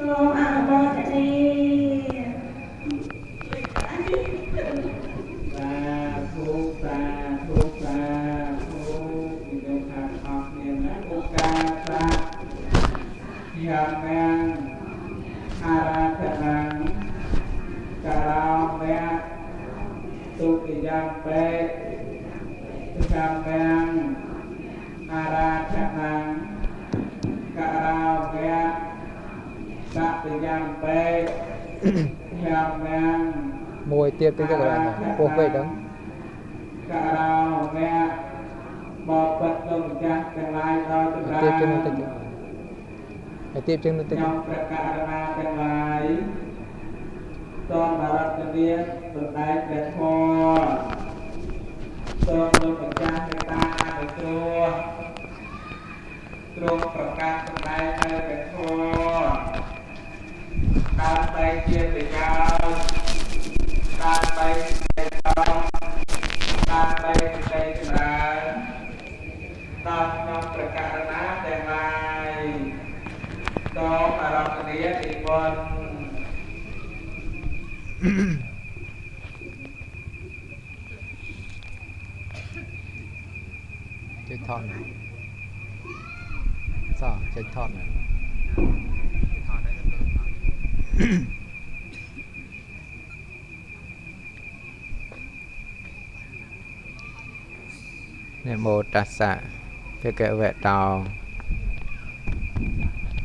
សូមអនុមោទនាសាធុសាធុសាធុនិយមថាអស់គ្នាណាឧកាសៈយាមាំងអារាធនាងការោមៈទុតិយំបេយាមាំងអារាធនាងការោមៈតតិយំបេយាមាំង មួយទៀតតិចទៅក៏បានពោះពេកដឹង ការោមៈបបិទ្ធលោកម្ចាស់ទាំងឡាយដល់ចម្រើន ទៀតជាងនោះតិចហើយទៀតជាងនោះតិច ខ្ញុំព្រះករុណាទាំងឡាយសូមបរតនាសម្ដែងព្រះធម៌សូមលោកម្ចាស់មេត្តាអនុគ្រោះទ្រង់ប្រកាសសម្ដែងនៅព្រះធម៌ដើម្បីជាប្រយោជន៍ដើម្បីសេចក្ដីដើម្បីសេចក្ដីចម្រើនដល់ក្នុងព្រះករុណាទាំងឡាយសូមអរតនានិមន្ត ចុចថតណាសចុចថតណានមោតស្សៈភគវៈតោ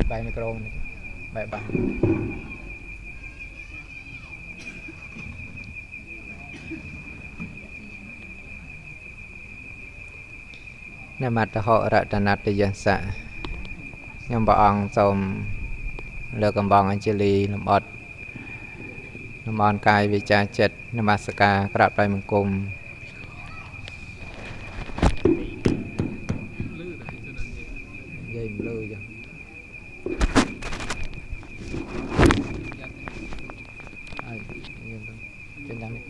បាយមីក្រូនេះបាយបានមត្តហរតនតយសៈខ្ញុំព្រះអង្គសូមលើកកំបងអញ្ជលីលំអត់លំអនកាយវិចាចិត្តនមស្ការក្រាបថ្វាយបង្គំនិយាយមិនលឺចឹងហើយយើងទៅចេញតាមនេះ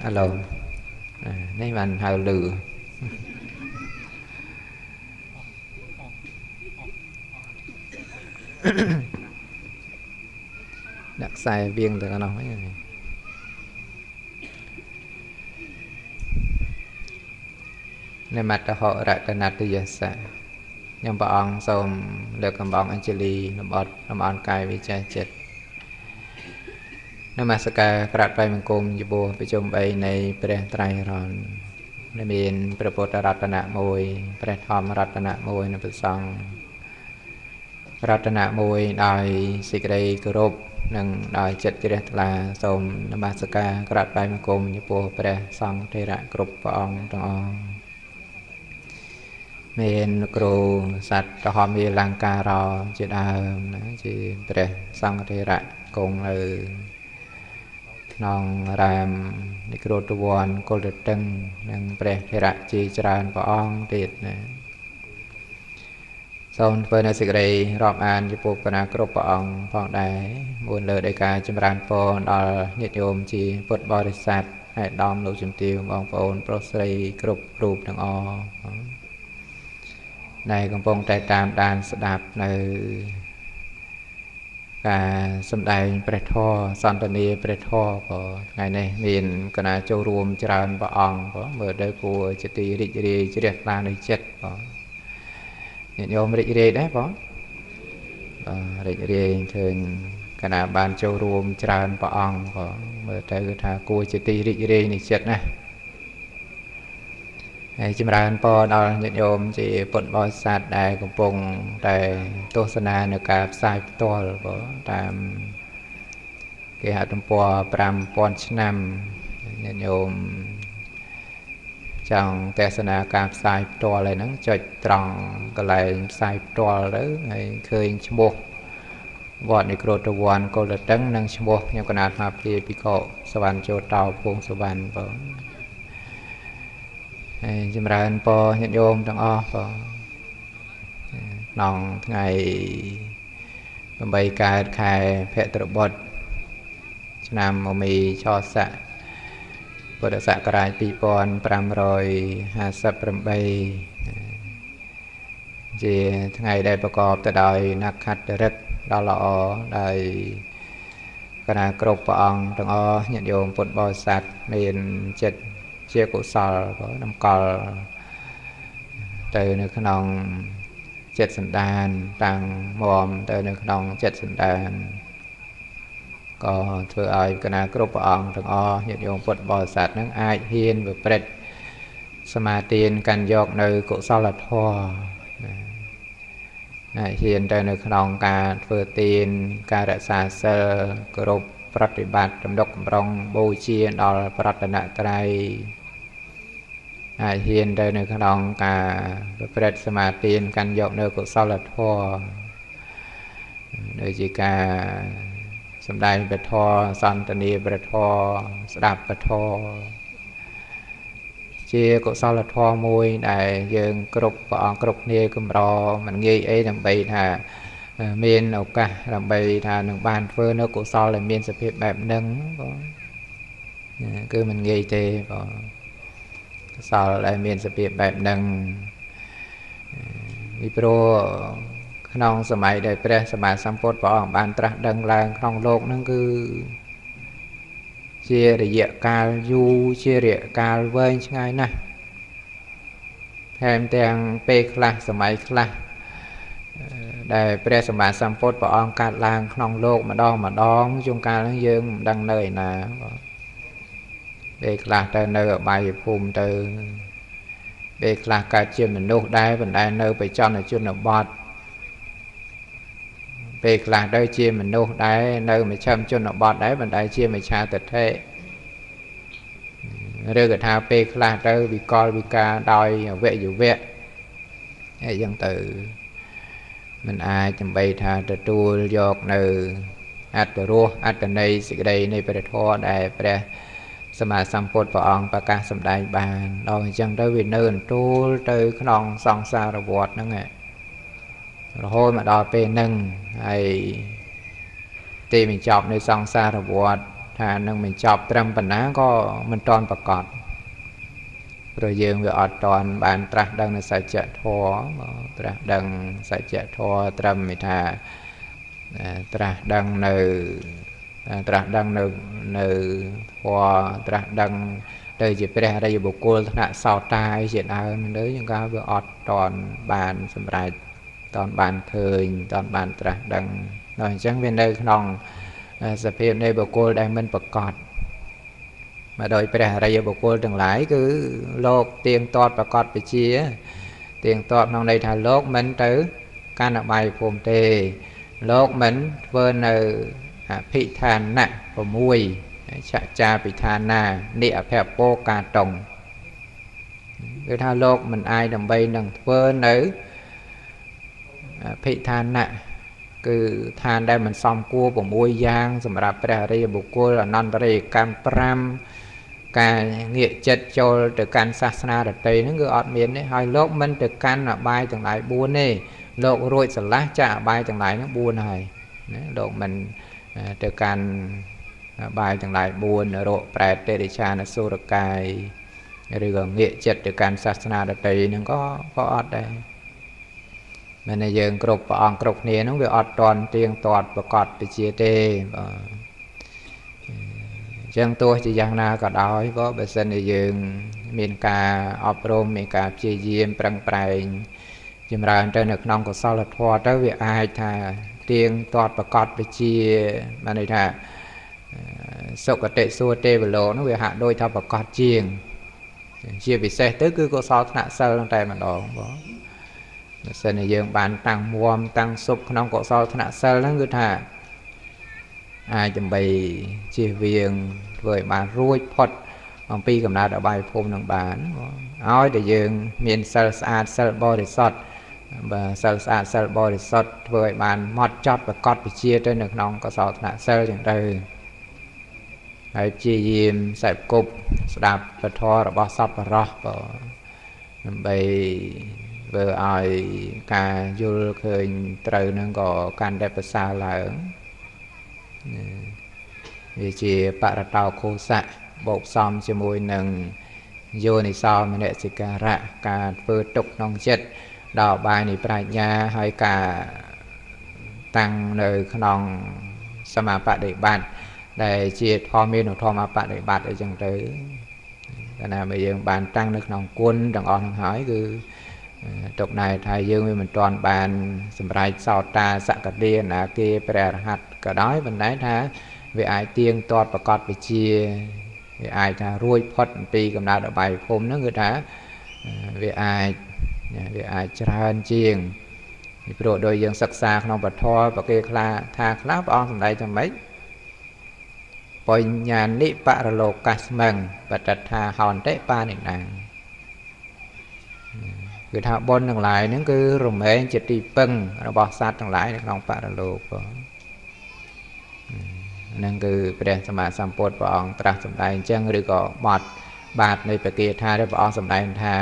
អាឡូនេះបានហៅលឺដាក់ខ្សែវៀងទៅកណ្ដោះវិញនមត្តហរតនតយសៈខ្ញុំព្រះអង្គសូមលើកកំបងអញ្ជលីលំអត់លំអនកាយវិចាចិត្តនមស្ការក្រាបថ្វាយបង្គំចំពោះប្រជុំ3នៃព្រះត្រៃរតន៍ដែលមានព្រះពុទ្ធរតនៈមួយព្រះធម្មរតនៈមួយនិងព្រះសង្ឃរតនៈមួយដោយសេចក្តីគោរពនិងដោយចិត្តជ្រះថ្លាសូមនមស្ការក្រាបថ្វាយបង្គំចំពោះព្រះសង្ឃថេរៈគ្រប់ព្រះអង្គទាំងអស់មានគ្រូសត្វតហមាលង្ការោជាដើមណាជាព្រះសង្ឃថេរៈគង់នៅក្នុងរាមនិគ្រោធវ័នកុលតឹងនិងព្រះថេរៈជាច្រើនព្រះអង្គទៀតណាសូមធ្វើនៅសេចក្តីរាប់អានចំពោះគណៈគ្រប់ព្រះអង្គផងដែរមុនលើដោយការចម្រើនពរដល់ញាតិញោមជាពុទ្ធបរិស័ទឯកឧត្តមលោកជំទាវបងប្អូនប្រុសស្រីគ្រប់រូបទាំងអស់ដែលកំពុងតែតាមដានស្ដាប់នៅការសម្ដែងព្រះធម៌សន្ទនាព្រះធម៌ក៏ថ្ងៃនេះមានគណៈចូលរួមច្រើនព្រះអង្គក៏មើលទៅគួរជាទីរីករាយជ្រះថ្លានៃចិត្តបងញាតិញោមរីករាយដែរបងបាទរីករាយឃើញគណៈបានចូលរួមច្រើនព្រះអង្គក៏មើលទៅគឺថាគួរជាទីរីករាយនៃចិត្តណាហើយចម្រើនពរដល់ញាតិញោមជាពុទ្ធបរិស័ទដែលកំពុងតែទស្សនានៅការផ្សាយផ្ទាល់បងតាមគេហទំព័រ5000ឆ្នាំញាតិញោមចង់ទស្សនាការផ្សាយផ្ទាល់ហើយហ្នឹងចុចត្រង់កន្លែងផ្សាយផ្ទាល់ទៅហើយឃើញឈ្មោះវត្តនិគ្រោធវ័នកុលតឹងនិងឈ្មោះខ្ញុំកណាអាភិភិក្ខុសវណ្ណជោតោពងសវណ្ណបងហើយចម្រើនពរញាតិញោមទាំងអស់បងក្នុងថ្ងៃ8កើតខែភទ្របទឆ្នាំមមីឆស័កពុទ្ធសករាជ2558 ជាថ្ងៃដែលប្រកបទៅដោយនក្ខត្តឫក្សដ៏ល្អដោយគណៈគ្រប់ព្រះអង្គទាំងអស់ញាតិញោមពុទ្ធបរិស័ទមានចិត្តជាកុសលក៏តម្កល់ទៅនៅក្នុងចិត្តសន្តានតាំងមមទៅនៅក្នុងចិត្តសន្តានក៏ធ្វើឲ្យគណៈគ្រប់ព្រះអង្គទាំងអស់ញាតិញោមពុទ្ធបរិស័ទនឹងអាចហ៊ានប្រព្រឹត្តសមាទានកាន់យកនៅកុសលធម៌ណាហ៊ានទៅនៅក្នុងការធ្វើទានការរក្សាសិលគោរពប្រតិបត្តិទំនុកបំរុងបូជាដល់ប្រតនត្រ័យអាចហ៊ានទៅនៅក្នុងការប្រព្រឹត្តសមាទានកាន់យកនៅកុសលធម៌ដូចជាការសម្ដែងព្រះធម៌សន្ទនាព្រះធម៌ស្ដាប់ព្រះធម៌ជាកុសលធម៌មួយដែលយើងគ្រប់ព្រះអង្គគ្រប់គ្នាកម្រមិនងាយអីដើម្បីថាមានឱកាសដើម្បីថានឹងបានធ្វើនៅកុសលដែលមានសភាពបែបហ្នឹងបងគឺមិនងាយទេបងកុសលដែលមានសភាពបែបហ្នឹងពីព្រោះក្នុងសម័យដែលព្រះសម្មាសម្ពុទ្ធព្រះអង្គបានត្រាស់ដឹងឡើងក្នុងលោកហ្នឹងគឺជារយៈកាលយូរជារយៈកាលវែងឆ្ងាយណាស់ថែមទាំងពេលខ្លះសម័យខ្លះដែលព្រះសម្មាសម្ពុទ្ធព្រះអង្គកើតឡើងក្នុងលោកម្ដងម្ដងជួនកាលហ្នឹងយើងមិនដឹងនៅឯណាបងពេលខ្លះទៅនៅអបាយភូមិទៅពេលខ្លះកើតជាមនុស្សដែរប៉ុន្តែនៅបច្ចុប្បន្នជនបទពេលខ្លះទៅជាមនុស្សដែរនៅមជ្ឈិមជនបទដែរប៉ុន្តែជាមិច្ឆាទិដ្ឋិឬក៏ថាពេលខ្លះទៅវិកលវិការដោយអវយវៈអីចឹងទៅមិនអាចដើម្បីថាទទួលយកនៅអត្តរសអត្តន័យសេចក្តីនៃព្រះធម៌ដែលព្រះសម្មាសម្ពុទ្ធព្រះអង្គប្រកាសសម្ដែងបានដល់អញ្ចឹងទៅវានៅអន្ទូលទៅក្នុងសង្សារវដ្តហ្នឹងរហូតមកដល់ពេលហ្នឹងហើយទីបញ្ចប់នៃសង្សារវដ្តថានឹងបញ្ចប់ត្រឹមប៉ុណ្ណាក៏មិនទាន់ប្រកបព្រោះយើងវាអត់ទាន់បានត្រាស់ដឹងនៅសច្ចធម៌ត្រាស់ដឹងសច្ចធម៌ត្រឹមថាត្រាស់ដឹងនៅត្រាស់ដឹងនៅនៅធម៌ត្រាស់ដឹងទៅជាព្រះអរិយបុគ្គលថ្នាក់សោតាអីជាដើមទៅយើងក៏វាអត់ទាន់បានសម្រេចតន់បានឃើញតន់បានត្រាស់ដឹងដល់អញ្ចឹងវានៅក្នុងសភាពនៃបុគ្គលដែលមិនប្រកបមកដោយព្រះអរិយបុគ្គលទាំងឡាយគឺលោកទៀងទាត់ប្រកបវិជាទៀងទាត់ក្នុងន័យថាលោកមិនទៅកាន់អបាយភូមិទេលោកមិនធ្វើនៅអភិឋានៈ6ឆចាភិឋានានិអភពោកាតុងគឺថាលោកមិនអាចដើម្បីនឹងធ្វើនៅអភិឋានៈគឺឋានដែលមិនសមគួរ6យ៉ាងសម្រាប់ព្រះអរិយបុគ្គលអនន្តរិយកម្ម5ការងាកចិត្តចូលទៅកាន់សាសនាដទៃហ្នឹងគឺអត់មានទេហើយលោកមិនទៅកាន់អបាយទាំងឡាយ4ទេលោករួចស្រឡះចាកអបាយទាំងឡាយហ្នឹង4ហើយណាលោកមិនទៅកាន់អបាយទាំងឡាយ4នរកប្រែតតិរិឆានសុរកាយឬក៏ងាកចិត្តទៅកាន់សាសនាដទៃហ្នឹងក៏អត់ដែរមែនតែយើងគ្រប់ព្រះអង្គគ្រប់គ្នាហ្នឹងវាអត់ទាន់ទៀងទាត់ប្រកបវិជាទេបាទអញ្ចឹងទោះជាយ៉ាងណាក៏ដោយក៏បើសិនជាយើងមានការអប់រំមានការព្យាយាមប្រឹងប្រែងចម្រើនទៅនៅក្នុងកុសលធម៌ទៅវាអាចថាទៀងទាត់ប្រកបវិជាបានន័យថាសុគតិសួគ៌ទេវលោកនោះវាហាក់ដូចថាប្រកបជាងជាពិសេសទៅគឺកុសលថ្នាក់សិលតែម្ដងបងបើសិនជាយើងបានតាំងមួមតាំងសុបក្នុងកុសលថ្នាក់សិលហ្នឹងគឺថាអាចដើម្បីជៀសវាងធ្វើឲ្យបានរួចផុតអំពីកំណើតអបាយភូមិនឹងបានឲ្យតែយើងមានសិលស្អាតសិលបរិសុទ្ធបើសិលស្អាតសិលបរិសុទ្ធធ្វើឲ្យបានម៉ត់ចត់ប្រកបវិជាទៅនៅក្នុងកុសលថ្នាក់សិលចឹងទៅហើយព្យាយាមសេពគប់ស្ដាប់ពធរបស់សប្បុរសបើដើម្បីធ្វើឲ្យការយល់ឃើញត្រូវនឹងក៏កាន់តែប្រសើរឡើងវាជាបរតោខោសៈបូកផ្សំជាមួយនឹងយោនិសោមនសិការៈការធ្វើទុកក្នុងចិត្ត ដល់បាយនៃប្រាជ្ញាហើយការតាំងនៅក្នុងសមាបតិបត្តិដែលជាធម្មានុធម្មបតិបត្តិអីចឹងទៅកាលណាបើយើងបានតាំងនៅក្នុងគុណទាំងអស់ហ្នឹងហើយគឺទុកណែថាយើងវាមិនទាន់បានសម្រេចសោតាសកតាអនាគាព្រះអរហន្តក៏ដោយប៉ុន្តែថាវាអាចទៀងទាត់ប្រកបវិជាវាអាចថារួចផុតអំពីកំណើតអបាយភូមិហ្នឹងគឺថាវាអាចច្រើនជាងពីព្រោះដោយយើងសិក្សាក្នុងពធប្រគេខ្លះថាខ្លះព្រះអង្គសម្ដែងថាម៉េចបញ្ញ្ញានិបរលោកស្មឹងបតថាហោនតិបានិណាងគឺថាបុណ្យទាំងឡាយហ្នឹងគឺរមែងជាទីពឹងរបស់សត្វទាំងឡាយនៅក្នុងបរលោកហ្នឹងគឺព្រះសម្មាសម្ពុទ្ធព្រះអង្គត្រាស់សម្ដែងអញ្ចឹងឬក៏បទបាទនៃពគាថាដែលព្រះអង្គសម្ដែងថា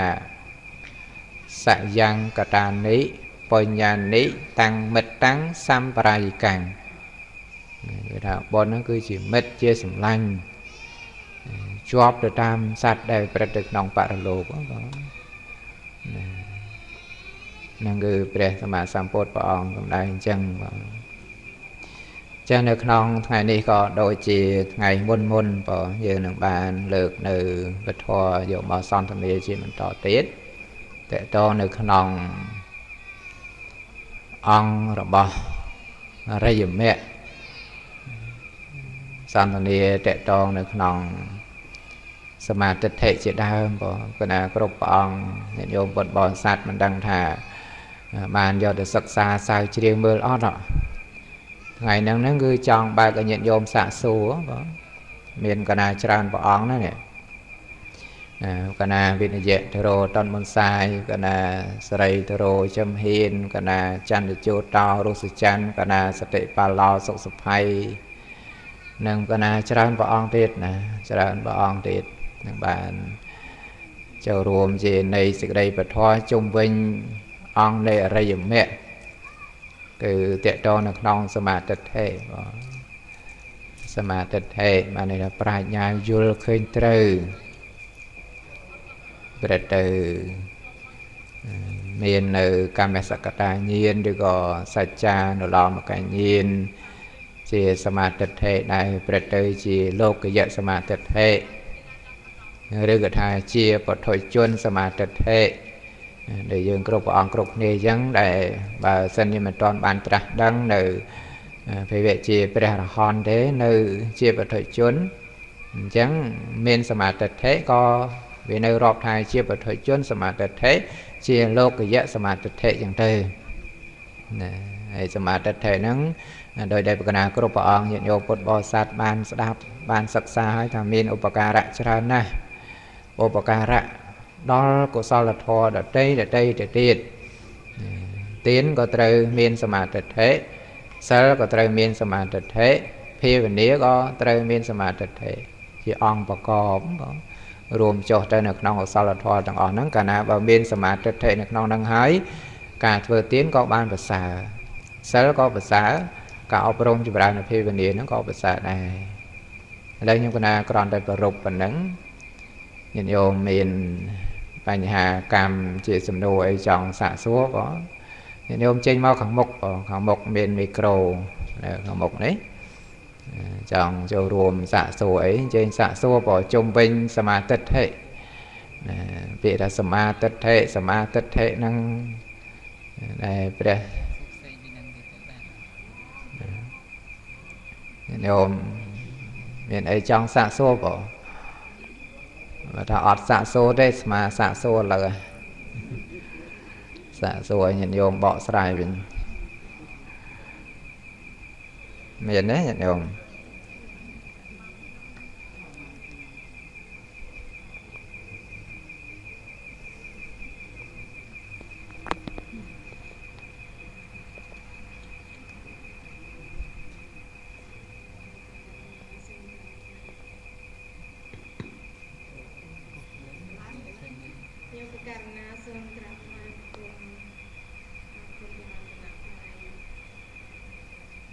សយ៉ាងកតានិបញ្ញ្ញានិតាំងមិត្តតាំងសម្បរាយកាំងគឺថាបុណ្យហ្នឹងគឺជាមិត្តជាសម្លាញ់ជាប់ទៅតាមសត្វដែលប្រព្រឹត្តទៅក្នុងបរលោកបងហ្នឹងគឺព្រះសម្មាសម្ពុទ្ធព្រះអង្គសម្ដែងអញ្ចឹងបងចឹងនៅក្នុងថ្ងៃនេះក៏ដូចជាថ្ងៃមុនបងយើងនឹងបានលើកនៅពធយកមកសន្ទនាជាបន្តទៀតតកតងនៅក្នុងអង្គរបស់អរិយមគ្គសន្ទនាតកតងនៅក្នុងសមាទិដ្ឋិជាដើមបងគណៈគ្រប់ព្រះអង្គញាតិញោមពុទ្ធបរិស័ទមិនដឹងថាបានយកទៅសិក្សាសាវជ្រាវមើលអត់ថ្ងៃហ្នឹងគឺចង់បើកឲ្យញាតិញោមសាកសួរបងមានកណាច្រើនព្រះអង្គណានេះកណាវិនយៈធរោតនមុនសាយកណាសរីធរោចំហ៊ានកណាចន្ទជោតោរុសច័ន្ទកណាសតិបាឡោសុខសុភ័យនិងកណាច្រើនព្រះអង្គទៀតណាច្រើនព្រះអង្គទៀតនឹងបានចូលរួមជានៃសេចក្តីពធជុំវិញអង្គនៃអរិយមគ្គគឺតកតងនៅក្នុងសមាទិដ្ឋិបងសមាទិដ្ឋិបានន័យថាប្រាជ្ញាយល់ឃើញត្រូវប្រទៅមាននៅកម្មសកតាញាណឬក៏សច្ចានុលោមកញាណជាសមាទិដ្ឋិដែលប្រទៅជាលោកយៈសមាទិដ្ឋិឬក៏ថាជាបុថុជនសមាទិដ្ឋិដែលយើងគ្រប់ព្រះអង្គគ្រប់គ្នាអញ្ចឹងដែលបើសិនជាមិនទាន់បានត្រាស់ដឹងនៅភវៈជាព្រះអរហន្តទេនៅជាបុថុជនអញ្ចឹងមានសមាទិដ្ឋិក៏វានៅរាប់ថាជាបុថុជនសមាទិដ្ឋិជាលោកយៈសមាទិដ្ឋិអញ្ចឹងទៅណាហើយសមាទិដ្ឋិហ្នឹងដោយដែលប្រកណាគ្រប់ព្រះអង្គញាតិញោមពុទ្ធបរិស័ទបានស្ដាប់បានសិក្សាហើយថាមានឧបការៈច្រើនណាស់ឧបការៈដល់កុសលធម៌ដតីដតីទៅទៀតទានក៏ត្រូវមានសមាទិដ្ឋិសិលក៏ត្រូវមានសមាទិដ្ឋិភាវនាក៏ត្រូវមានសមាទិដ្ឋិជាអង្គប្រកបបងរួមចុះទៅនៅក្នុងកុសលធម៌ទាំងអស់ហ្នឹងកាលណាបើមានសមាទិដ្ឋិនៅក្នុងហ្នឹងហើយការធ្វើទានក៏បានប្រសើរសិលក៏ប្រសើរការអប់រំចម្រើនភាវនាហ្នឹងក៏ប្រសើរដែរឥឡូវខ្ញុំកណាគ្រាន់តែប្រពប៉ុណ្ណឹងញាតិញោមមានបញ្ហាកម្មជាសំណួរអីចង់សាកសួរបងញាតិញោមចេញមកខាងមុខបងខាងមុខមានមីក្រូនៅខាងមុខនេះចង់ចូលរួមសាកសួរអីចេញសាកសួរបើជុំវិញសមាទិដ្ឋិណាពាក្យថាសមាទិដ្ឋិសមាទិដ្ឋិហ្នឹងដែលព្រះញាតិញោមមានអីចង់សាកសួរបងបើថាអត់សាកសួរទេស្មាសាកសួរឥឡូវសាកសួរឲ្យញាតិញោមបកស្រាយវិញមានទេញាតិញោម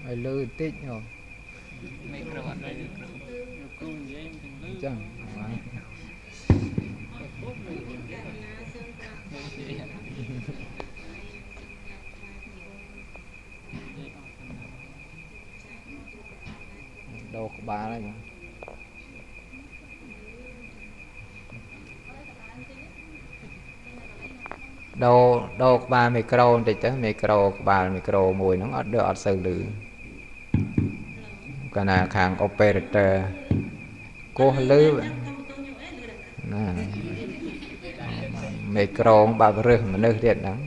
ឲ្យលឺតិចហ៎មីក្រូអត់លឺគ្រូគ្រូនិយាយមិនលឺចឹង ក្បាលហើយដូរក្បាលមីក្រូបន្តិចទៅមីក្រូក្បាលមីក្រូមួយហ្នឹងអត់ដូចអត់សូវលឺកាលណាខាង operator គោះលឺណាមីក្រូបាក់រើសមនុស្សទៀតហ្នឹង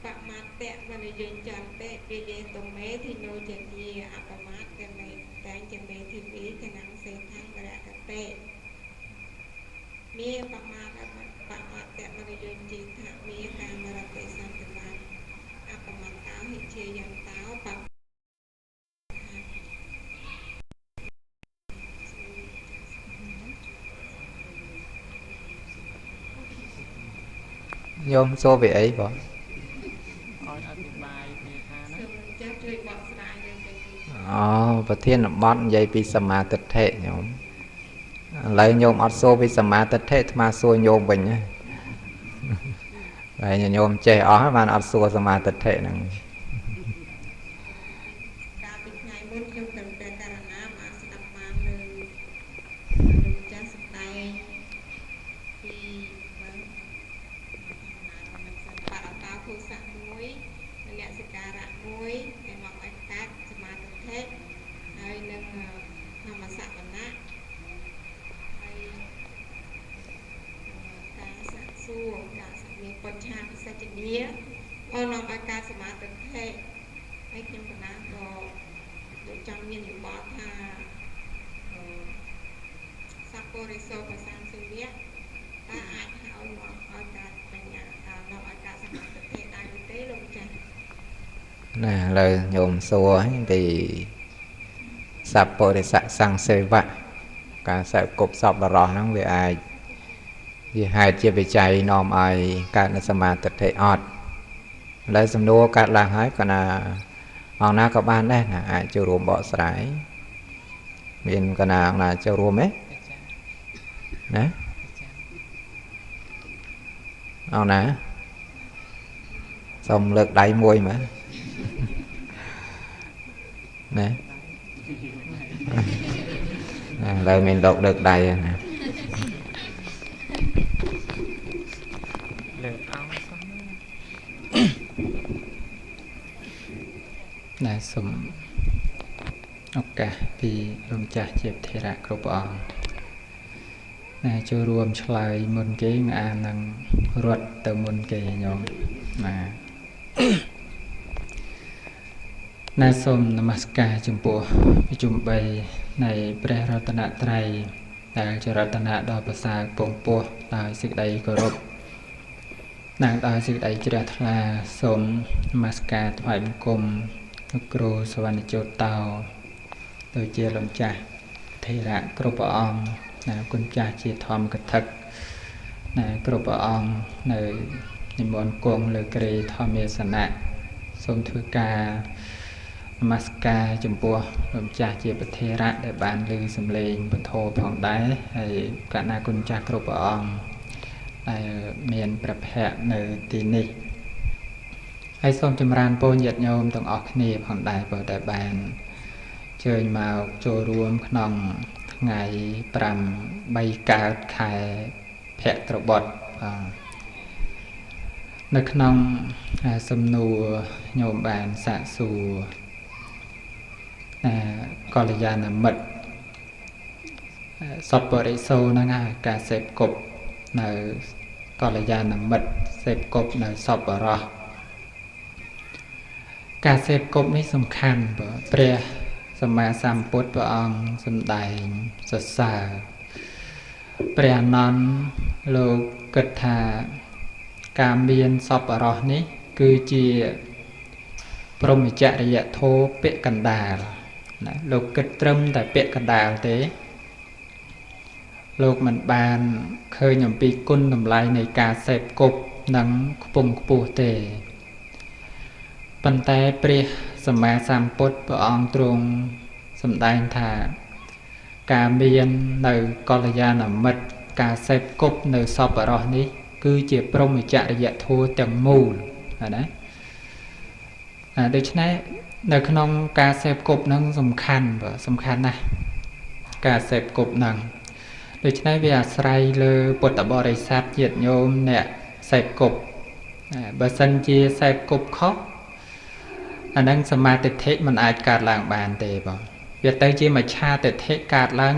បមតៈមនិយញ្ចន្តិវិយេតុមេធិនោចនីអបមតមេតែងចមេធិវីធនំសេដ្ឋੰរកតេមេបមតបមតៈមនិយញ្ជីថមេកាមរតិសន្តវអបមតោហិជាយន្តោបញោមសួរពីអីបងអូប្រធានបទនិយាយពីសមាទិដ្ឋិញោមឥឡូវញោមអត់សួរពីសមាទិដ្ឋិអាត្មាសួរញោមវិញណាហើយញោមចេះអស់បានអត់សួរសមាទិដ្ឋិហ្នឹងកាលពីថ្ងៃមុនខ្ញុំទៅព្រះករណាបានស្ដាប់បាននៅលោកចាស់សម្ដែងពីបរតាភូសៈមួយអ្នកសការៈមួយដែលមកឲ្យកាត់សមាទិដ្ឋិហើយនឹងធម្មសវណៈហើយការសាកសួរការសាកមានបច្ឆាពិសេសនីអនាំឲ្យការសមាទិដ្ឋិហើយខ្ញុំកណាក៏ដូចចង់មានយោបល់ថាសពរិសោប្រសានសិវៈតើអាចឲ្យមកឲ្យការបញ្ញានាំឲ្យការសមាទិដ្ឋិដែរឬទេលោកចាស់ណាឥឡូវញោមសួរពីសពបរិសៈសង្សេវៈការសែបគប់សពបរោះហ្នឹងវាអាចជាហេតុជាបច្ច័យនាំឲ្យកើតនៅសមាទិដ្ឋិអត់ឥឡូវសំណួរកើតឡើងហើយកណាអង្គណាក៏បានដែរណាអាចចូលរួមបកស្រាយមានកណាអង្គណាចូលរួមទេណាអង្គណាសូមលើកដៃមួយមើលណាឥឡូវមានលោកលើកដៃណាលើកអង្គសោះណាសូមឱកាសពីលោកម្ចាស់ជាធរៈគ្រប់ព្រះអង្គណាចូលរួមឆ្លើយមុនគេអាននឹងរត់ទៅមុនគេញោមណាណាសូមនមស្ការចំពោះប្រជុំ3នៃព្រះរតនត្រ័យដែលជារតនៈដ៏ប្រសើរពងពោះដោយសេចក្តីគោរពនិងដោយសេចក្តីជ្រះថ្លាសូមនមស្ការថ្វាយបង្គំលោកគ្រូសវណ្ណជោតោដូចជាលោកម្ចាស់ធរៈគ្រប់ព្រះអង្គណាគុណចាស់ជាធម្មកថាណាគ្រប់ព្រះអង្គនៅនិមន្តគង់លើគ្រែធម្មាសនៈសូមធ្វើការនមស្ការចំពោះលោកម្ចាស់ជាប្រធេរៈដែលបានឮសំឡេងពធផងដែរហើយកណាគុណចាស់គ្រប់ព្រះអង្គដែលមានព្រះភ័ក្ត្រនៅទីនេះហើយសូមចម្រើនពរញាតិញោមទាំងអស់គ្នាផងដែរព្រោះតែបានជើញមកចូលរួមក្នុងថ្ងៃ5 3កើតខែភទ្របទនៅក្នុងសំណួរញោមបានសាកសួរកល្យាណមិត្តសពបរិសោហ្នឹងហើយការសេពគប់នៅកល្យាណមិត្តសេពគប់នៅសពបរោះការសេពគប់នេះសំខាន់ព្រះសម្មាសម្ពុទ្ធព្រះអង្គសម្ដែងសរសើរព្រះអានន្ទលោកគិតថាការមានសពបរោះនេះគឺជាព្រហ្មចរិយធម៌ពាក្យកណ្ដាលណាលោកគិតត្រឹមតែពាក្យកណ្ដាលទេលោកមិនបានឃើញអំពីគុណតម្លៃនៃការសេពគប់និងខ្ពង់ខ្ពស់ទេប៉ុន្តែព្រះសម្មាសម្ពុទ្ធព្រះអង្គទ្រង់សម្ដែងថាការមាននៅកល្យាណមិត្ត ការសេពគប់នៅសប្បុរសនេះគឺជាព្រហ្មចរិយធម៌ទាំងមូលណាដូច្នេះនៅក្នុងការសេពគប់នឹងសំខាន់បើសំខាន់ណាស់ការសេពគប់នឹងដូច្នេះវាអាស្រ័យលើពុទ្ធបរិស័ទញាតិញោមអ្នកសេពគប់បើសិនជាសេពគប់ខុសអានឹងសមាទិដ្ឋិមិនអាចកើតឡើងបានទេបងវាទៅជាមច្ឆាទិដ្ឋិកើតឡើង